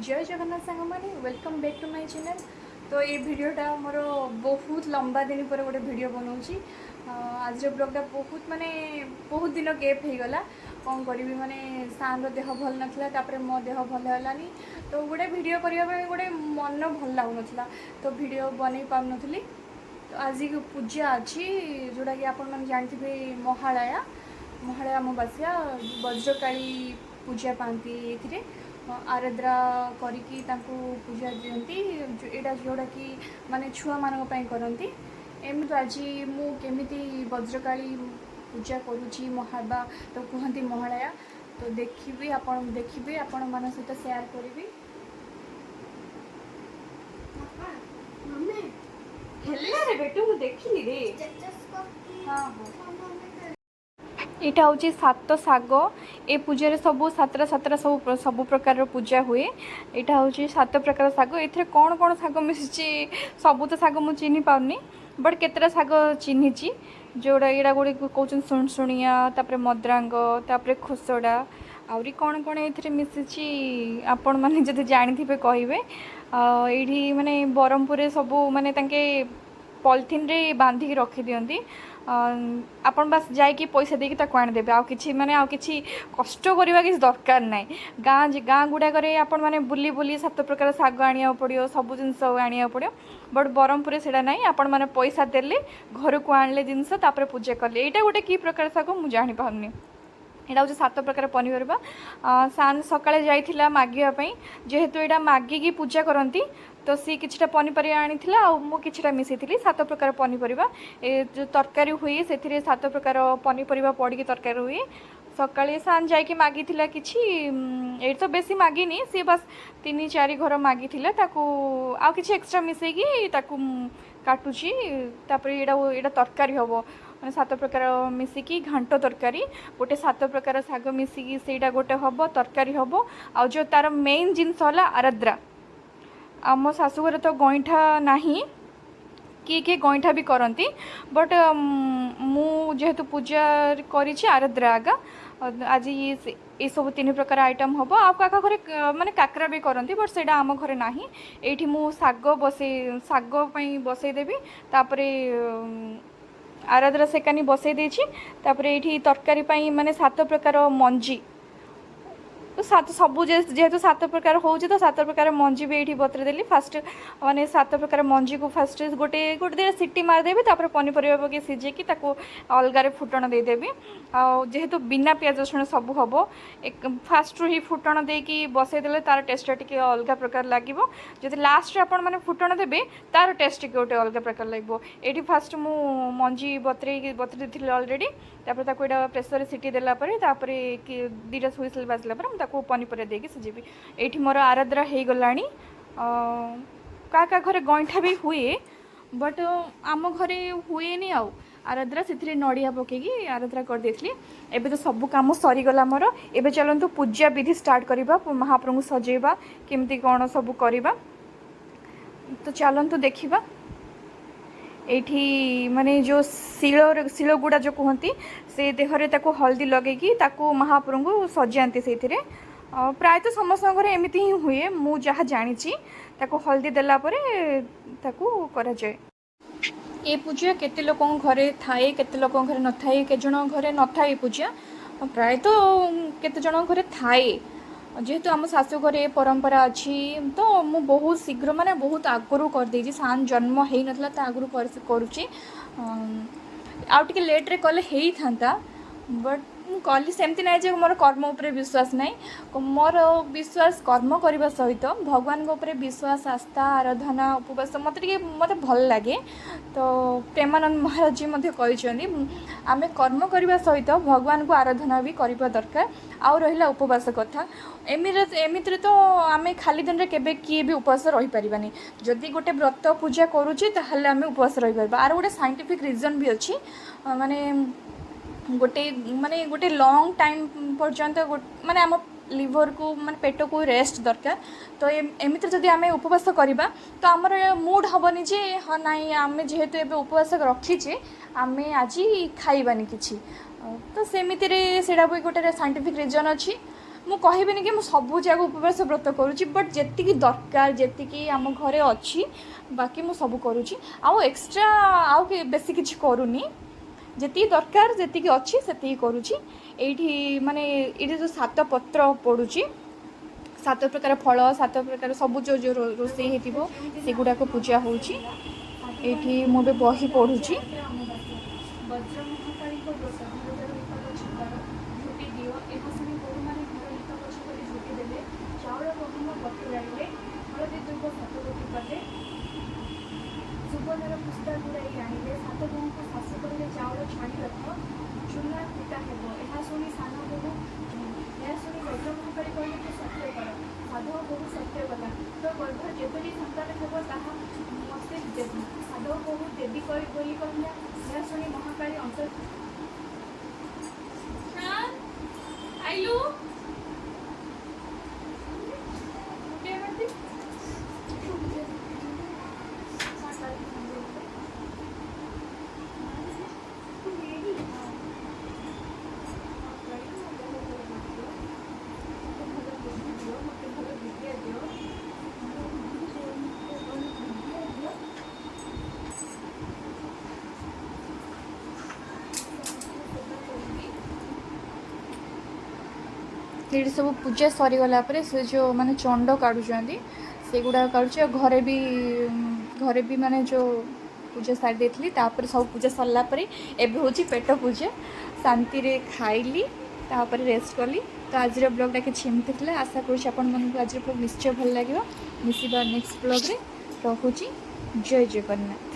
ଜୟ ଜଗନ୍ନାଥ ସାଙ୍ଗମାନେ, welcome back to my channel। ତ ଏଇ ଭିଡ଼ିଓଟା ମୋର ବହୁତ ଲମ୍ବା ଦିନ ପରେ ଗୋଟେ ଭିଡ଼ିଓ ବନାଉଛି। ଆଜିର ବ୍ଲଗ୍ଟା ବହୁତ ମାନେ ବହୁତ ଦିନ ଗେପ୍ ହେଇଗଲା। କ'ଣ କରିବି, ମାନେ ସାନର ଦେହ ଭଲ ନଥିଲା, ତାପରେ ମୋ ଦେହ ଭଲ ହେଲାନି, ତ ଗୋଟେ ଭିଡ଼ିଓ କରିବା ପାଇଁ ଗୋଟେ ମନ ଭଲ ଲାଗୁନଥିଲା, ତ ଭିଡ଼ିଓ ବନେଇ ପାରୁନଥିଲି। ତ ଆଜି ପୂଜା ଅଛି, ଯେଉଁଟାକି ଆପଣମାନେ ଜାଣିଥିବେ, ମହାଳୟା, ମହାଳୟା ଅମାବାସ୍ୟା, ବଜ୍ରକାଳୀ ପୂଜା ପାଆନ୍ତି। ଏଥିରେ ଆରଦ୍ରା କରିକି ତାଙ୍କୁ ପୂଜା ଦିଅନ୍ତି। ଏଇଟା ଯେଉଁଟାକି ମାନେ ଛୁଆମାନଙ୍କ ପାଇଁ କରନ୍ତି ଏମିତି। ଆଜି ମୁଁ କେମିତି ବଜ୍ରକାଳୀ ପୂଜା କରୁଛି, ମହାବା ତ କୁହନ୍ତି ମହାଳୟା, ତ ଦେଖିବି, ଆପଣ ଦେଖିବେ, ଆପଣମାନଙ୍କ ସହିତ ସେୟାର କରିବି। Papa, mummy. ହେଲା ରେ ବେଟୁ, ମୁଁ ଦେଖିଲି ରେ। ସ୍ଟେଥୋସ୍କୋପ କି? ହଁ। ମମ୍ମି। ଏଇଟା ହେଉଛି ସାତ ଶାଗ। ଏ ପୂଜାରେ ସବୁ ସାତଟା ସାତଟା ସବୁ ସବୁ ପ୍ରକାରର ପୂଜା ହୁଏ। ଏଇଟା ହେଉଛି ସାତ ପ୍ରକାର ଶାଗ। ଏଥିରେ କ'ଣ କ'ଣ ଶାଗ ମିଶିଛି, ସବୁ ତ ଶାଗ ମୁଁ ଚିହ୍ନି ପାରୁନି, ବଟ୍ କେତେଟା ଶାଗ ଚିହ୍ନିଛି। ଯେଉଁଟା ଏଇଟା ଗୁଡ଼ିକୁ କହୁଛନ୍ତି ଶୁଣୁଶୁଣିଆ, ତାପରେ ମଦ୍ରାଙ୍ଗ, ତାପରେ ଖୋସଡ଼ା, ଆହୁରି କ'ଣ କ'ଣ ଏଥିରେ ମିଶିଛି, ଆପଣମାନେ ଯଦି ଜାଣିଥିବେ କହିବେ। ଆଉ ଏଇଠି ମାନେ ବ୍ରହ୍ମପୁରରେ ସବୁ ମାନେ ତାଙ୍କେ ପଲିଥିନରେ ବାନ୍ଧିକି ରଖିଦିଅନ୍ତି। ଆପଣ ବାସ୍ ଯାଇକି ପଇସା ଦେଇକି ତାକୁ ଆଣିଦେବେ, ଆଉ କିଛି ମାନେ ଆଉ କିଛି କଷ୍ଟ କରିବା କିଛି ଦରକାର ନାହିଁ। ଗାଁ ଗୁଡ଼ାକରେ ଆପଣମାନେ ବୁଲି ବୁଲି ସାତ ପ୍ରକାର ଶାଗ ଆଣିବାକୁ ପଡ଼ିବ, ସବୁ ଜିନିଷ ଆଣିବାକୁ ପଡ଼ିବ, ବଟ୍ ବ୍ରହ୍ମପୁରରେ ସେଇଟା ନାହିଁ। ଆପଣମାନେ ପଇସା ଦେଲେ, ଘରକୁ ଆଣିଲେ ଜିନିଷ, ତାପରେ ପୂଜା କଲେ। ଏଇଟା ଗୋଟେ କି ପ୍ରକାର ଶାଗ ମୁଁ ଜାଣିପାରୁନି। ଏଇଟା ହେଉଛି ସାତ ପ୍ରକାର ପନିପରିବା। ସାନ ସକାଳେ ଯାଇଥିଲା ମାଗିବା ପାଇଁ। ଯେହେତୁ ଏଇଟା ମାଗିକି ପୂଜା କରନ୍ତି, ତ ସିଏ କିଛିଟା ପନିପରିବା ଆଣିଥିଲା ଆଉ ମୁଁ କିଛିଟା ମିଶାଇଥିଲି। ସାତ ପ୍ରକାର ପନିପରିବା, ଏ ଯେଉଁ ତରକାରୀ ହୁଏ, ସେଥିରେ ସାତ ପ୍ରକାର ପନିପରିବା ପଡ଼ିକି ତରକାରୀ ହୁଏ। ସକାଳେ ସାନ ଯାଇକି ମାଗିଥିଲା କିଛି। ଏଇଠି ତ ବେଶୀ ମାଗିନି ସିଏ, ବାସ୍ ତିନି ଚାରି ଘର ମାଗିଥିଲା। ତାକୁ ଆଉ କିଛି ଏକ୍ସଟ୍ରା ମିଶାଇକି ତାକୁ ମୁଁ କାଟୁଛି। ତାପରେ ଏଇଟା ତରକାରୀ ହେବ, ମାନେ ସାତ ପ୍ରକାର ମିଶିକି ଘାଣ୍ଟ ତରକାରୀ ଗୋଟେ, ସାତ ପ୍ରକାର ଶାଗ ମିଶିକି ସେଇଟା ଗୋଟେ ହେବ, ତରକାରୀ ହେବ। ଆଉ ଯେଉଁ ତାର ମେନ୍ ଜିନିଷ ହେଲା ଆରଦ୍ରା। ଆମ ଶାଶୁଘରେ ତ ଗଇଁଠା ନାହିଁ, କିଏ କିଏ ଗଇଁଠା ବି କରନ୍ତି, ବଟ୍ ମୁଁ ଯେହେତୁ ପୂଜା କରିଛି, ଆରଦ୍ରା ଆଗା। ଆଜି ଏସବୁ ତିନି ପ୍ରକାର ଆଇଟମ୍ ହେବ। ଆଉ କାହା ଘରେ ମାନେ କାକରା ବି କରନ୍ତି, ବଟ୍ ସେଇଟା ଆମ ଘରେ ନାହିଁ। ଏଇଠି ମୁଁ ଶାଗ ବସେଇ, ଶାଗ ପାଇଁ ବସେଇଦେବି। ତାପରେ ଆରଦ୍ରା ସେକାନି ବସେଇ ଦେଇଛି। ତାପରେ ଏଇଠି ତରକାରୀ ପାଇଁ ମାନେ ସାତ ପ୍ରକାର ମଞ୍ଜି, ତ ସାତ ସବୁ ଯେହେତୁ ସାତ ପ୍ରକାର ହେଉଛି, ତ ସାତ ପ୍ରକାର ମଞ୍ଜି ବି ଏଇଠି ବତୁରେଇ ଦେଲି। ଫାଷ୍ଟ ମାନେ ସାତ ପ୍ରକାର ମଞ୍ଜିକୁ ଫାଷ୍ଟ ଗୋଟେ ଗୋଟେ ଦୁଇଟା ସିଟି ମାରିଦେବି, ତାପରେ ପନିପରିବା ପକେଇ ସିଝେଇକି ତାକୁ ଅଲଗାରେ ଫୁଟଣ ଦେଇଦେବି। ଆଉ ଯେହେତୁ ବିନା ପିଆଜ ରସୁଣ ସବୁ ହେବ, ଫାଷ୍ଟରୁ ହିଁ ଫୁଟଣ ଦେଇକି ବସେଇ ଦେଲେ ତାର ଟେଷ୍ଟଟା ଟିକେ ଅଲଗା ପ୍ରକାର ଲାଗିବ। ଯଦି ଲାଷ୍ଟରେ ଆପଣମାନେ ଫୁଟଣ ଦେବେ, ତାର ଟେଷ୍ଟ ଟିକେ ଗୋଟେ ଅଲଗା ପ୍ରକାର ଲାଗିବ। ଏଇଠି ଫାଷ୍ଟ ମୁଁ ମଞ୍ଜି ବତୁରେଇ ଦେଇଥିଲି ଅଲରେଡ଼ି। ତାପରେ ତାକୁ ଏଇଟା ପ୍ରେସରରେ ସିଟି ଦେଲା ପରେ, ତାପରେ କି ଦୁଇଟା ହୁଇସିଲ୍ ବାଜିଲା ପରେ ମୁଁ ତାକୁ ପନିପରିବା ଦେଇକି ସିଝେଇବି। ଏଇଠି ମୋର ଆରଦ୍ରା ହେଇଗଲାଣି। କାହା କାହା ଘରେ ଗଇଁଠା ବି ହୁଏ, ବଟ୍ ଆମ ଘରେ ହୁଏନି। ଆଉ ଆରଦ୍ରା ସେଥିରେ ନଡ଼ିଆ ପକେଇକି ଆରଦ୍ରା କରିଦେଇଥିଲି। ଏବେ ତ ସବୁ କାମ ସରିଗଲା ମୋର। ଏବେ ଚାଲନ୍ତୁ ପୂଜା ବିଧି ଷ୍ଟାର୍ଟ କରିବା, ମହାପ୍ରଭୁଙ୍କୁ ସଜେଇବା, କେମିତି କ'ଣ ସବୁ କରିବା। ତ ଚାଲନ୍ତୁ ଦେଖିବା। ଏଇଠି ମାନେ ଯେଉଁ ଶିଳଗୁଡ଼ା ଯେଉଁ କୁହନ୍ତି, ସେ ଦେହରେ ତାକୁ ହଳଦୀ ଲଗେଇକି ତାକୁ ମହାପ୍ରଭୁଙ୍କୁ ସଜାନ୍ତି ସେଇଥିରେ। ଆଉ ପ୍ରାୟତଃ ସମସ୍ତଙ୍କ ଘରେ ଏମିତି ହିଁ ହୁଏ, ମୁଁ ଯାହା ଜାଣିଛି। ତାକୁ ହଳଦୀ ଦେଲା ପରେ ତାକୁ କରାଯାଏ। ଏ ପୂଜା କେତେ ଲୋକଙ୍କ ଘରେ ଥାଏ, କେତେ ଲୋକଙ୍କ ଘରେ ନଥାଏ, କେତେ ଜଣଙ୍କ ଘରେ ନଥାଏ ଏ ପୂଜା। ପ୍ରାୟତଃ କେତେ ଜଣଙ୍କ ଘରେ ଥାଏ। ଯେହେତୁ ଆମ ଶାଶୁ ଘରେ ଏ ପରମ୍ପରା ଅଛି, ତ ମୁଁ ବହୁତ ଶୀଘ୍ର ମାନେ ବହୁତ ଆଗରୁ କରିଦେଇଛି। ସାନ ଜନ୍ମ ହେଇନଥିଲା, ତା ଆଗରୁ କରୁଛି। ଆଉ ଟିକେ ଲେଟ୍ରେ କଲେ ହେଇଥାନ୍ତା, ବଟ୍ ମୁଁ କଲି। ସେମିତି ନାହିଁ ଯେ ମୋର କର୍ମ ଉପରେ ବିଶ୍ୱାସ ନାହିଁ। ମୋର ବିଶ୍ୱାସ, କର୍ମ କରିବା ସହିତ ଭଗବାନଙ୍କ ଉପରେ ବିଶ୍ୱାସ, ଆସ୍ଥା, ଆରାଧନା, ଉପବାସ ମୋତେ ଟିକେ ମୋତେ ଭଲ ଲାଗେ। ତ ପ୍ରେମାନନ୍ଦ ମହାରାଜ ମଧ୍ୟ କହିଛନ୍ତି, ଆମେ କର୍ମ କରିବା ସହିତ ଭଗବାନଙ୍କୁ ଆରାଧନା ବି କରିବା ଦରକାର। ଆଉ ରହିଲା ଉପବାସ କଥା, ଏମିତିରେ ତ ଆମେ ଖାଲି ଦିନରେ କେବେ କିଏ ବି ଉପବାସ ରହିପାରିବାନି। ଯଦି ଗୋଟେ ବ୍ରତ ପୂଜା କରୁଛେ, ତାହେଲେ ଆମେ ଉପବାସ ରହିପାରିବା। ଆର ଗୋଟେ ସାଇଣ୍ଟିଫିକ୍ ରିଜନ୍ ବି ଅଛି। ମାନେ ଗୋଟେ ଲଙ୍ଗ୍ ଟାଇମ୍ ପର୍ଯ୍ୟନ୍ତ ମାନେ ଆମ ଲିଭରକୁ ମାନେ ପେଟକୁ ରେଷ୍ଟ ଦରକାର। ତ ଏମିତିରେ ଯଦି ଆମେ ଉପବାସ କରିବା, ତ ଆମର ମୁଡ୍ ହେବନି ଯେ ହଁ ନାଇଁ, ଆମେ ଯେହେତୁ ଏବେ ଉପବାସ ରଖିଛେ, ଆମେ ଆଜି ଖାଇବାନି କିଛି। ତ ସେମିତିରେ ସେଇଟା ବି ଗୋଟେ ସାଇଣ୍ଟିଫିକ୍ ରିଜନ୍ ଅଛି। ମୁଁ କହିବିନି କି ମୁଁ ସବୁ ଯାକ ଉପବାସ ବ୍ରତ କରୁଛି, ବଟ୍ ଯେତିକି ଦରକାର, ଯେତିକି ଆମ ଘରେ ଅଛି, ବାକି ମୁଁ ସବୁ କରୁଛି। ଆଉ ଏକ୍ସଟ୍ରା ଆଉ ବେଶୀ କିଛି କରୁନି। ଯେତିକି ଦରକାର, ଯେତିକି ଅଛି, ସେତିକି କରୁଛି। ଏଇଠି ମାନେ ଏଇଠି ଯେଉଁ ସାତ ପତ୍ର ପଡ଼ୁଛି, ସାତ ପ୍ରକାର ଫଳ, ସାତ ପ୍ରକାର ସବୁ ଯେଉଁ ଯେଉଁ ରୋଷେଇ ହେଇଥିବ, ସେଗୁଡ଼ାକ ପୂଜା ହେଉଛି। ଏଇଠି ମୁଁ ଏବେ ବହି ପଢ଼ୁଛି। ବଜ୍ର ମହାକାଳୀଙ୍କ ବ୍ରତ। ଘରଦ୍ୱାର ଲିପା ପୋଛା କର, ଝୋଟି ଦିଅ। ଏହା ଶୁଣି ବୋହୂମାନେ ଘର ଲିପା ପୋଛା କରି ଝୋଟି ଦେଲେ। ଚାଉଳ ଗହମ ବତୁରାଇଲେ। ହଳଦୀ ଦୁର୍ବ ସାତ ଗୋଟି କଲେ। ସୁବର୍ଣ୍ଣର ପୁସ୍ତା ଗୁଡ଼ାଇ ଆଣିଲେ। ସାତ ବୋହୂଙ୍କୁ ଶାଶୁ କହିଲେ, ଚାଉଳ ଛାଣି ରଖ, ଚୁନା କୁଟା ହେବ। ଏହା ଶୁଣି ବଜ୍ର ମହାକାଳୀ କହିଲେ, ତୁ ସତ୍ୟ କର। ସାଧବ ବୋହୂ ସତ୍ୟ କଲା। ତୋ ଗର୍ଭରେ ଯେତୋଟି ସନ୍ତାନ ହେବ, ତାହା ମୋତେ ଦେବୁ। ସାଧବ ବୋହୂ ଦେବି ବୋଲି କହିଲା। ଏହା ଶୁଣି ମହାକାଳୀ ଅନ୍ତର ଆଇଲୁ। ମତେ ଭଲ ବୁଦ୍ଧି ଦିଅ, ମତେ ଭଲ ବିଦ୍ୟା ଦିଅ, ଭଲ ବିଦ୍ୟା ଦିଅ। ସେବା କରିବି। ଏଇଠି ସବୁ ପୂଜା ସରିଗଲା ପରେ ସେ ଯେଉଁ ମାନେ ଚଣ୍ଡ କାଢ଼ୁଛନ୍ତି, ସେଗୁଡ଼ାକ କାଢ଼ୁଛି। ଆଉ ଘରେ ବି ମାନେ ଯେଉଁ ପୂଜା ସାରି ଦେଇଥିଲି। ତାପରେ ସବୁ ପୂଜା ସରିଲା ପରେ ଏବେ ହେଉଛି ପେଟ ପୂଜା। ଶାନ୍ତିରେ ଖାଇଲି, ତାପରେ ରେଷ୍ଟ କଲି। ତ ଆଜିର ବ୍ଲଗ୍ଟା କିଛି ଏମିତି ଥିଲା। ଆଶା କରୁଛି ଆପଣମାନଙ୍କୁ ଆଜିର ବ୍ଲଗ୍ ନିଶ୍ଚୟ ଭଲ ଲାଗିବ। ମିଶିବା ନେକ୍ସଟ ବ୍ଲଗ୍ରେ। ରହୁଛି, ଜୟ ଜଗନ୍ନାଥ।